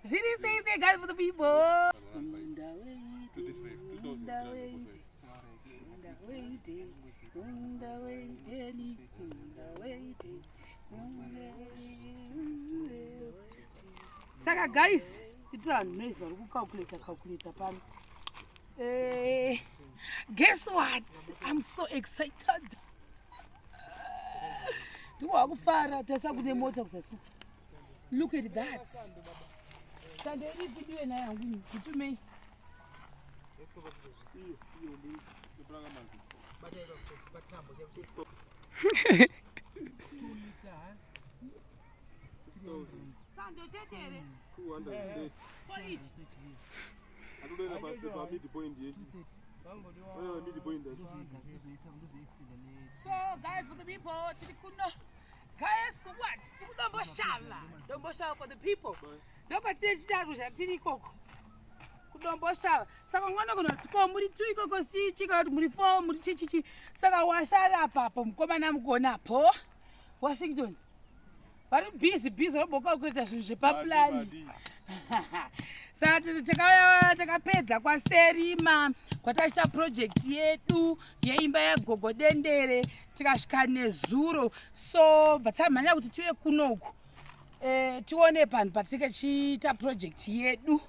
Zviri sei sei guys for the people. Saka guys, titira vanhu noise vari kucalculata calculata pano. Eh, guess what? I'm so excited. Ndiko kufara tasa kune mota kusasuka. Look at that. Sande ipi diwe naye hangu nditumei. Sando chete here? 230. For each. Atotoenda pasi pa mid point yechi. Oyo mid point yacho. So guys for the people tiri kuno. Guess what? Tiri kuDomboshava. Domboshava for the people. Ndopatine chidaro zvatiri ikoko. KuDomboshava. Saka mwana kana kuti ko muri two ikoko sichi kana kuti muri four muri chichichi. Saka washara apapo mukomana mugonapo. Washington. Vari busy busy vaboka kuita zvinhu zvepaplani. Madi. Saka takauya takapedza kwaSerima kwataita project yedu yeimba yaGogo Dendere tikasvika nezuro so bva tamhanya kuti tive kunoku tione panhu patinenge tichiita project yedu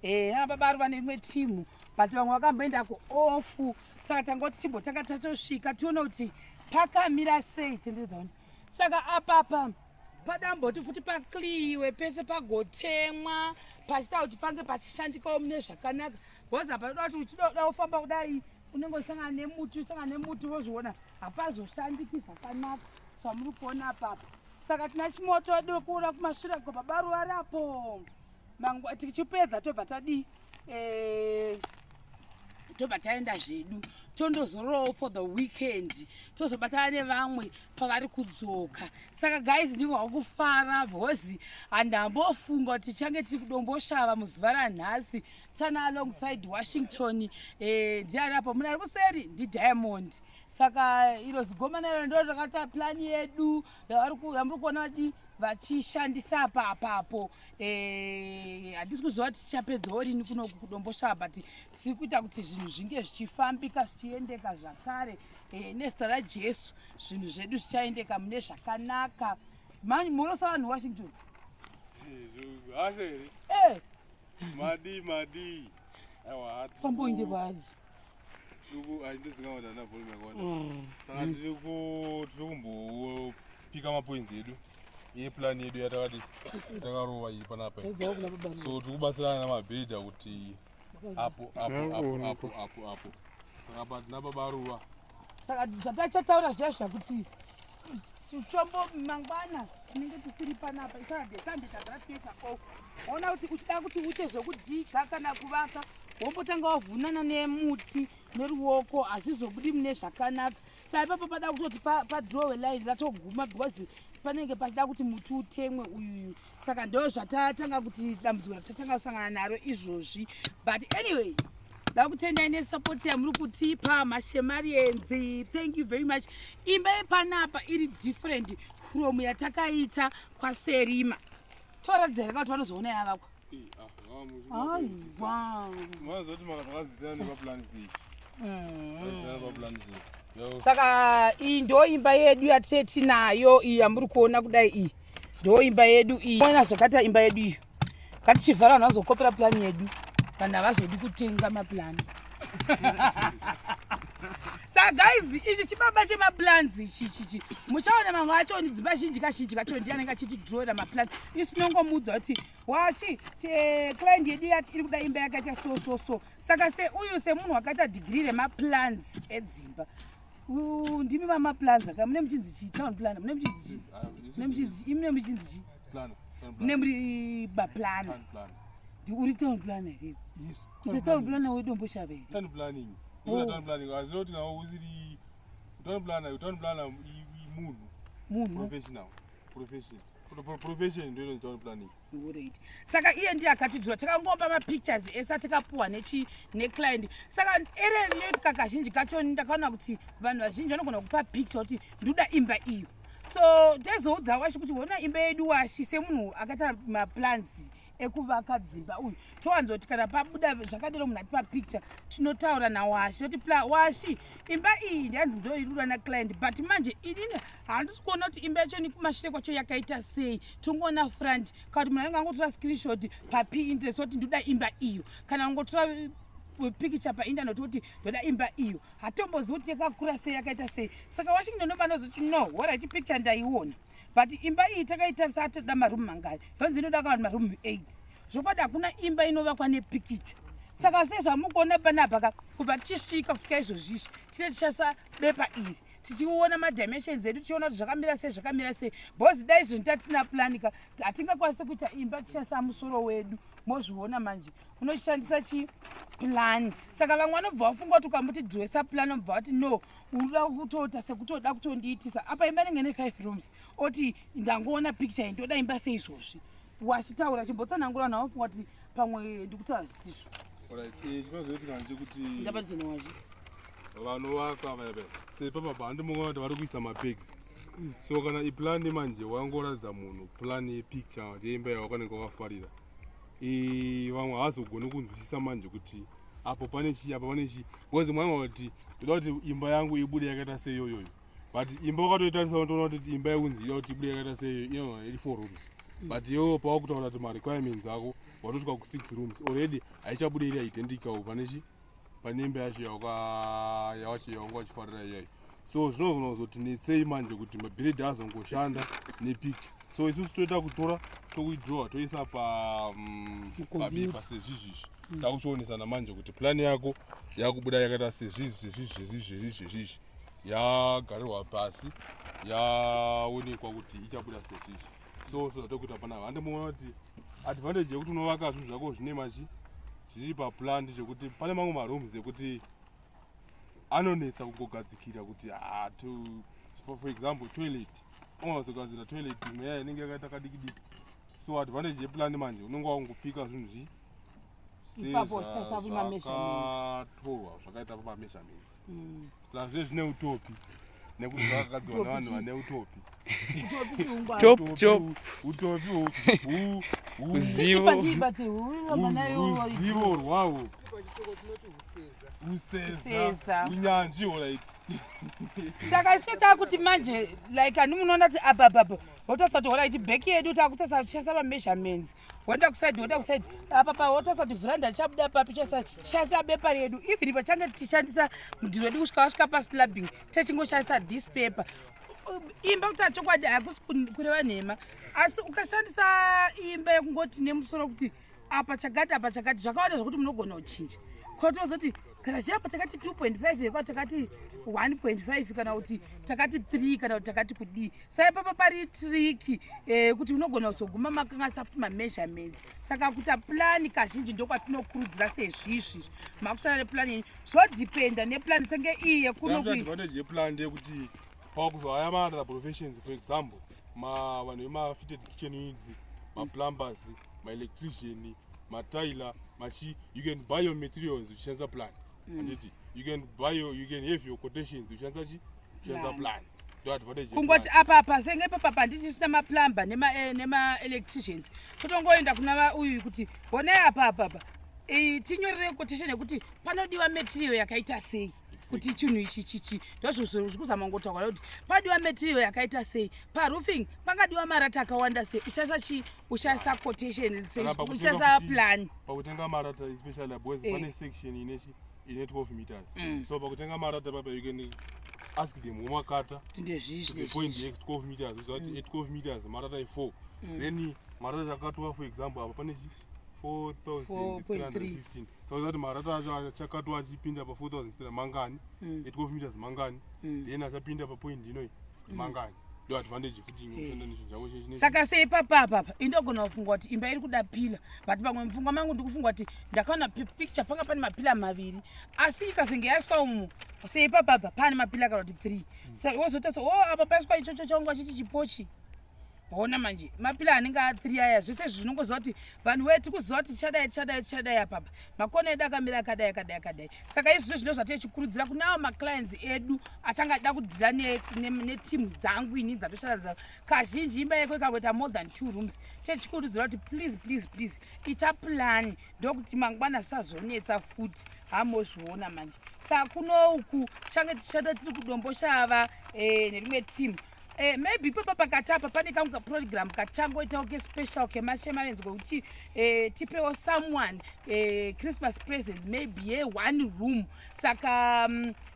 nana baba ari vane imwe timu but vamwe vakamboenda kuoff saka tangoti timbotanga tatosvika tione kuti pakamira sei tenderedzaoni. Saka apapa padamboti futi pakliwe pese pagotemwa pachiita kuti pange pachishandikawo mune zvakanaka because apa toda kuti uchida kufamba kudai unenge usangana nemuti usangana nemuti wozviona hapazoshandiki zvakanaka zvamuri kuona apapa. Saka tina chimoto wedu kuona kumashure kwababa Ruwarapo mangwa tichipedza tobva tadii tobva taenda zvedu tondozororawo for the weekend tozobatana nevamwe pavari kudzoka. Saka guys ndingohwa kufara because handambofunga kuti tichange tiri kuDomboshava muzuva ranhasi sana alongside Washington ndiani apo muna ari kuseri ndiDiamond. Saka iro zigomana iro ndo rakaita plan yedu yamuri kuona kuti vachishandisa apa apapo. Handisi kuziva kuti tichapedzawo rini kunoku kuDomboshava but tiri kuita kuti zvinhu zvinge zvichifambika zvichiendeka zvakare nezita raJesu zvinhu zvedu zvichaendeka mune zvakanaka. Mani munosa vanhu Washington. Hasha here? Madi madi. Aiwa Famboinde kwazi. Tiri handindozinga kuti handina volume yakawanda. Saka tiri ku tiri kumbopika mapoints edu yeplan yedu yatakati takarova iyi panapa. Edzawo kuna baba. So tiri kubatsirana namabhilidha kuti apo apo apo apo apo apo. Saka pa tina baba Ruva. Saka zvatachataura zviya zvakuti tombo mangwana tinenge tisiri panapa Saturday Sunday tagara tinoita off. Waona kuti uchida kuti uite zvekudhiga kana kuvaka wombotanga wavhunana nemuti neruoko hazvizobudi mune zvakanaka. Saka ipapo pada kutoti padrowe line ratoguma because panenge pachida kuti muti utemwe uyuyu. Saka ndo zvatatanga kuti dambudziko ratatanga kusangana naro izvozvi. But anyway, ndakutendai nesupport yamuri kutipa mashemarienzi. Thank you very much. Imba yepanapa iri different from yatakaita kwaSerima. Toratidza here kuti vanozoona yavakwa? Aiwa. Mazoti makazvisiyana nepaplan sei? Zvakazvisiyana nepaplan sei? Saka iyi ndo imba yedu yatee tinayo iyi yamuri kuona kudai iyi ndo imba yedu iyi. Ona zvakaita imba yedu iyi. Ngatichivhara vanhu vazokopera plan yedu. Vanhu havazodi kutenga maplan. Saka guys ichi chibaba chemaplans ichi chichi muchaona mamwe acho ni dzimba zhinji kazhinji kacho ndiye anenge achitidrowera maplans. Isu tinongomuudza kuti wachi client yedu yati iri kuda imba yakaita so so so. Saka se uyu semunhu wakaita degree remaplans edzimba. Ndimi vamaplans aka mune muchinzi chii town planner mune muchinzi chii? Mune muchinzi chii? Mune muchinzi chii? Planner. Mune muri baplana. Town planner. Ndi uri town planner here? Yes. Kuti town planner weDomboshava here? Town planning. Oh. Town planning. Azoti kana usiri town planner, town planner munhu. Munhu. Professional. Profession. Profession ndio inonzi town planning. Alright. Saka iye ndiye akatidhura takangomba mapictures ese atakapuwa nechi neclient. Saka ere rinoitika kazhinji kacho ndakaona kuti vanhu vazhinji vanogona kupa picture kuti ndoda imba iyo. So taizoudza Washi kuti hona imba yedu Washi semunhu akaita maplans ekuvaka dzimba uyu. Towanzoti kana pabuda zvakadero munhu atipa picture, tinotaura naWashi toti pla Washi, imba iyi ndianzi ndo iri kuda naclient, but manje inini handisi kuona kuti imba yacho nekumashure kwacho yakaita sei. Tongoona front, kana kuti munhu anenge angotora screenshot paPinterest oti ndoda imba iyo, kana angotora picture painternet oti ndoda imba iyo, hatombozivi kuti yakakura sei, yakaita sei. Saka Washington ndopanozoti no, alright, picture ndaiona, but imba iyi takaitarisa, atoda marumu mangani? Ndonzi inoda kana marumu 8. Zvokwadi hakuna imba inovakwa nepikicha. Saka sezvamukuona panapa ka, kubva tichisvika kusvika izvozvizvi tine tichishandisa bepa iri, tichiona madimensions edu, tichiona kuti zvakamira sei, zvakamira sei, because dai izvo tatisina plan ka, hatingakwanisi kuita imba tichishandisa musoro wedu. Mozviona manje, unochishandisa chi plan. Saka vamwe vanobva vafunga kuti ukamuti dresa plan, obva vati no, unoda kutoita sekutoda kutondiitisa apa. Imba inenge ne5 rooms, oti ndangoona picture iyi, ndoda imba seizvozvi. Wachitaura, chimbotsanangura, vanhu vanofunga kuti pamwe ndikutaura zvisizvo. Alright, chinozoitika ndechekuti Ndabatizana wazvi. Vanovaka vaya vaya sepapa handimungaona kuti vari kuisa mapegs. So kana iplan manje, wangoratidza munhu plan yepicture yeimba yawakanenge wakafarira, vamwe havazogoni kunzwisisa manje kuti apo pane chii, apo pane chii, because mwana kuti ndoda kuti imba yangu ibude yakaita seiyoyoyo, but imba wakatoitarisa unotoona kuti imba yekunzi ida kuti ibude yakaita seiyo inogona iri four rooms, but iwewe pawakutaura kuti marequirements ako watosvika ku6 rooms already, haichabude iri identical pane chi pane imba yacho yawacho yawanga uchifarira iyayo. So zvinogona kuzoti netsei manje kuti mabhiridhi azongoshanda nepicture. So isusu toita kutora, tokuidrowa, toisa Mucomputer. pabepa sezvizvizvi. Takuchionesana manje kuti plan yako yakubuda yakaita sezvizvi, sezvizvi, sezvizvi, sezvizvi, sezvizvi, yagarirwa pasi, yaonekwa kuti ichabuda sezvizvi. So zvatokuita panapa, handimuona kuti advantage yekuti unovaka zvinhu zvako zvine machi zviri paplan ndechekuti pane mamwe marooms ekuti anonetsa kungogadzikira kuti ah, for example toilet, unogadzira toilet imwe yaya inenge yakaita kadiki diki. So advantage yeplan manje, unenge wakungopika zvinhu zvi Ipapo uchitarisa mameasurements. Zvakatorwa zvakaita pamameasurements. Plus zve zvine utopi nekuti zvakagadzirwa Utopi nevanhu chii? vane utopi. Utopi chiungwa. Top, Utopi, top. Utopi Uzivo. Ruzivo rwavo. Useza. Useza, unyanzvi, alright. Saka isu takuti manje like ani munoona kuti apa apa wotarisa kuti alright, back yedu takutarisa tichishandisa mameasurements, woenda kuside, woenda kuside, apa pa wotarisa kuti vhuranda richabuda papi, tishandisa bepa redu. Even pachange tichishandisa mudhiri wedu kusvika wasvika paslabbing, techingoshandisa this paper. Imba kuti chokwadi hakusi kureva nhema, asi ukashandisa imba yekungoti nemusoro kuti apa chakati, apa chakati, zvakawanda zvokuti munogona kuchinja. Kwatozoti kana zviapa takati 2.5, yekwa takati 1.5, kana kuti takati 3, kana kuti takati kudii. Saka ipapa pari tricky kuti unogona kuzoguma makanganisa futi mameasurements. Saka kuita plan kazhinji ndokwatinokurudzira. Sezvizvi makushanda neplan yenyu, zvodhipenda neplan senge iyi yekuno. Advantage yeplan ndeyekuti pakuzohaya maother professions, for example vanhu vemafitted kitchen units, maplumbers, maelectrician, matiler, machi, you can buy your materials uchishandisa plan, handiti? You can have your quotations uchishandisa chi uchishandisa Plan. plan. Ndo advantage Kungoti yeplan. apa apa senge papa panditi maplumber nemaelectricians, totongoenda kuna uyu kuti honai apa apa apa, tinyorere quotation yekuti panodiwa material yakaita sei, kuti chinhu ichi chichi. Ndozvo zviri kuzama kungotaura kuti padiwa material yakaita sei, paroofing pangadiwa marata akawanda sei, ushandisa chi ushandisa quotation, Kana pakutenga ushandisa plan. Pakutenga marata especially, because pane section ine 12 meters. So pakutenga marata papa, you can ask them womakata Kuti ndezvizvi. To the point x 12 meters, uziva kuti at 12 meters marata i4, then marata chakatwa, for example apa pane chi 4315, so kuti marata acho achakatwa achipinda pa4300 mangani, at 12 meters mangani, then achapinda papoint inoi mangani. Ndo advantage futi inoshanda nechinhu chako Saka sei papa apapa indogona kufunga kuti imba iri kuda pillar, but pamwe mupfungwa mangu ndikufunga kuti ndakaona picture panga pane mapillar maviri, asi ikazenge yaiswa umu sei papapa pane mapillar kana kuti three. Saka wozoita so, oh, apa paiswa ichocho chaunga chiti chiporch. Hona manje mapila anenge a3 aya, zvese izvi zvinongoziva kuti vanhu wee tikuziva kuti tichadai, tichadai, tichadai apapa makona edu akamira akadai, akadai, akadai. Saka izvozvo zvino zvatechikurudzira kune avo maclients edu achangada kudhila netimu dzangu ini dzatoshanda dzavo. Kazhinji imba yeko ikangoita more than two rooms, techikurudzira kuti please, please, please ita plan, ndokuti mangwana zvisazonetsa futi. Hamozviona manje. Saka kunouku tichange tichada tiri kuDomboshava nerimwe team. Maybe ipapo pakati apa pane kamwe kaprogram kachangoitawo kespecial kemaShemarians, kwekuti tipewo someone Christmas presents, maybe ye-one room. Saka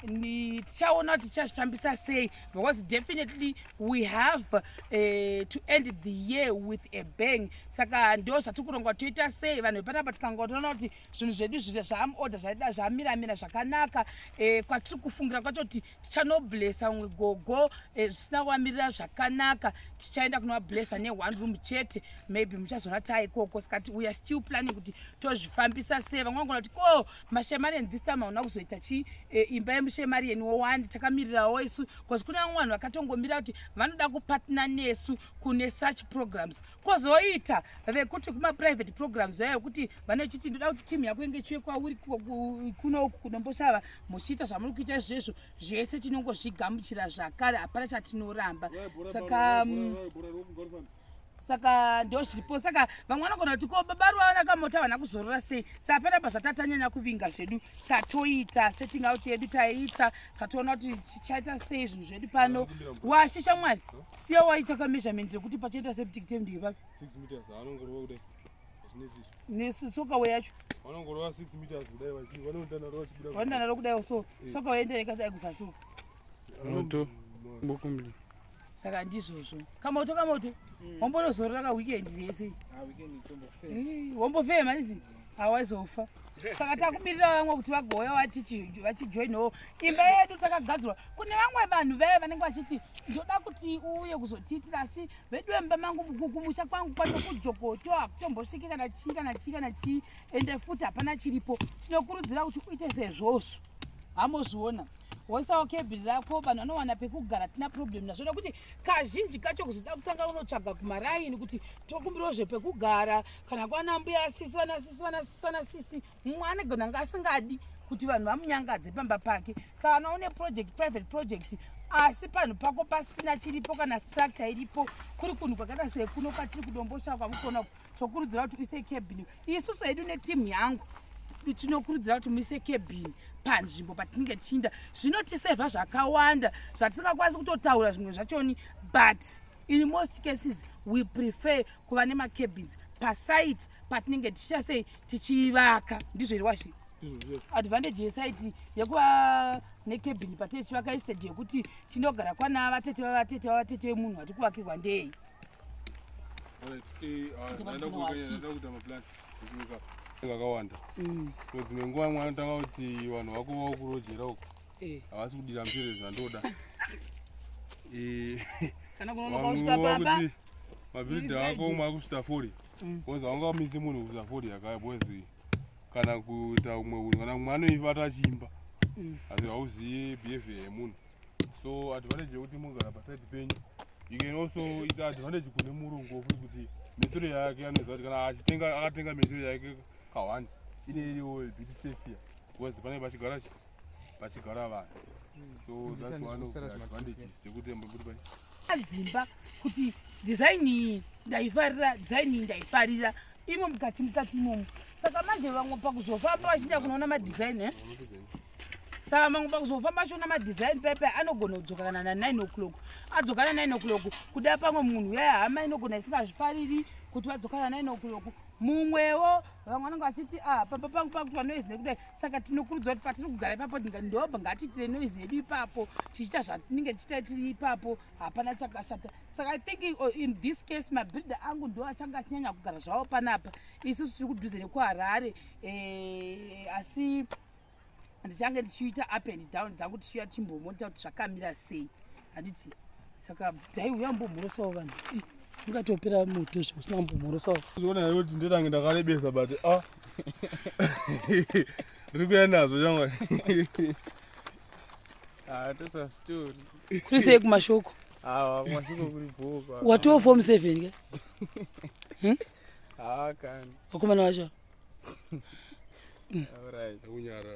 tichaona kuti tichazvifambisa sei, because definitely we have to end the year with a bang. Saka ndo zvatiri kuronga, toita sei vanhu vepanapa. Tikangotoona kuti zvinhu zvedu zvamuorder zvaida zvamiramira zvakanaka, kwatiri kufungira kwacho kuti tichanoblessa umwe gogo, zvisina kuvamirira zvakanaka, tichaenda kunovablessa ne-one room chete. Maybe muchazoona taa ikoko. Saka we are still planning kuti tozvifambisa sei. Vamwe vangona kuti ko maShemarian this time hauna kuzoita chi imba yemuShemarian wowandi, takamirirawo isu, because kune vamwe vanhu vakatongomira kuti vanoda kupartner nesu kune such programs. Kwozoita vekuti kumaprivate programs vaya, vekuti vanochiti ndoda kuti timu yako inge ichiuye kwauri kunoku kuDomboshava, muchiita zvamuri kuita izvezvo zvese, tinongozvigamuchira zvakare, hapana chatinoramba. Saka ndo zviripo. Saka vamwe vanogona kuti ko baba Ruva nakamota havana kuzorora sei? Saka panapa zvatatanyanya kuvinga zvedu, tatoita setting out yedu, taiita, tatoona kuti tichaita sei zvinhu zvedu pano. Washisha mwari siya waita kameasurement rekuti pachaita septic tank ndepapi? 6 meters anongorova kudai, hazvinetsi. Nesoakaway yacho. Vanongorova 6 meters kudai, vanondanaro vachibuda. Vandanaro kudai so. Soakaway enda kuzasi uko. Moto bokumbili. Saka ndizvozvo. Kamoto, kamoto, wambonozorora kaweekend yese, wombofema izi hawaizofa. Saka takumirira vamwe kuti vagouya vachijoinawo imba yedu takagadzirwa. Kune vamwe vanhu vaya vanenge vachiti ndoda kuti uuye kuzotiitira, asi vedu vemba mangu kumusha kwangu kwacho kujokoto hakutombosviki kana chii, kana chii, kana chii, ende futi hapana chiripo. Tinokurudzira kuti uite sezvozvo hamozviona, woisawo cabin rako, vanhu vanowana pekugara, tina problem nazvo, nekuti kazhinji kacho kuzoda kutanga unotsvaga kumaraini kuti tokumbirawo zvepekugara, kana kwana mbuya sisi, vana sisi, vana sisi, vana sisi, mumwe anogona anga asingadi kuti vanhu vamunyangadze pamba pake. Saka kana une project, private project, asi panhu pako pasina chiripo kana structure iripo, kuri kunhu kwakaita sekuno kwatiri kuDombosha kwamukona, tokurudzira kuti uise cabin. Isusu hedu netimu yangu tinokurudzira kuti muise cabin panzvimbo patinenge tichiinda. Zvinotisevha zvakawanda zvatisingakwanisi kutotaura zvimwe zvachoni, but in most cases we prefer kuva nemacabins pasite patinenge tichiita sei, tichivaka. Ndizvo iri washi advantage yesite yekuva necabin patee tichivaka, instead yekuti tinogara kwana vatete vavatete vavatete vemunhu vari kuvakirwa ndei. Ndakuita maplan akawanda. Dzimwe nguva mwe anotanga kuti vanhu vako vakurojera uko havasi kudira mushere zvandoda. Kana kunonoka kusvika pamba. Mabhiridha ako umwe akusvita 40, because haungamise munhu kusvita 40 yakaya, because kana kuita umwe unhu, kana mumwe anoifata achiimba, asi hauzivi behavior yemunhu. So advantage yekuti mugara paside penyu, you can also, its advantage kune murungu futi kuti material yake anoziva kuti kana achitenga, akatenga material yake kawani ine iriwo bit safer, because panenge pachigara vanhu. So that's one of the advantages dzekuti muri pai Dzimba kuti design iyi ndaifarira, design iyi ndaifarira, imo mukati imomo. Saka manje vamwe pakuzofamba vachienda kunoona madesign, Saka mamwe pakuzofamba achiona madesign pepe anogona kudzoka kana na9 o'clock. Adzoka na9 o'clock kuda pamwe munhu yaya hama inogona isingazvifariri kuti vadzoka na9 o'clock. Mumwewo vamwe vanenge vachiti ah, pamba pangu pakuitwa noise nekudai. Saka tinokurudzira kuti patiri kugara ipapo ndobva ngatiitire noise yedu ipapo, tichiita zvatinenge tichiita tiri ipapo, hapana chakashata. Saka I think in this case mabhiridha angu ndo achanga achinyanya kugara zvavo panapa. Isusu tiri kudhuze nekuHarare, asi ndichange ndichiita up and down dzangu, tichiuya tichimbomonita kuti zvakamira sei, handiti? Saka dai uya mbomhorosawo vanhu. Ih, ungatopera moto zve usina kumbomhorosawo. Uzoona here kuti ndetange ndakarebesa, but ah, ndiri kuya nazvo shamwari. Ah, tosa story. Kuri sei kumashoko? Awa kumasiko kuri bhoo. Watoo form 7 ke? Ah, kani. Vakomana vacho. Alright. Akunyara.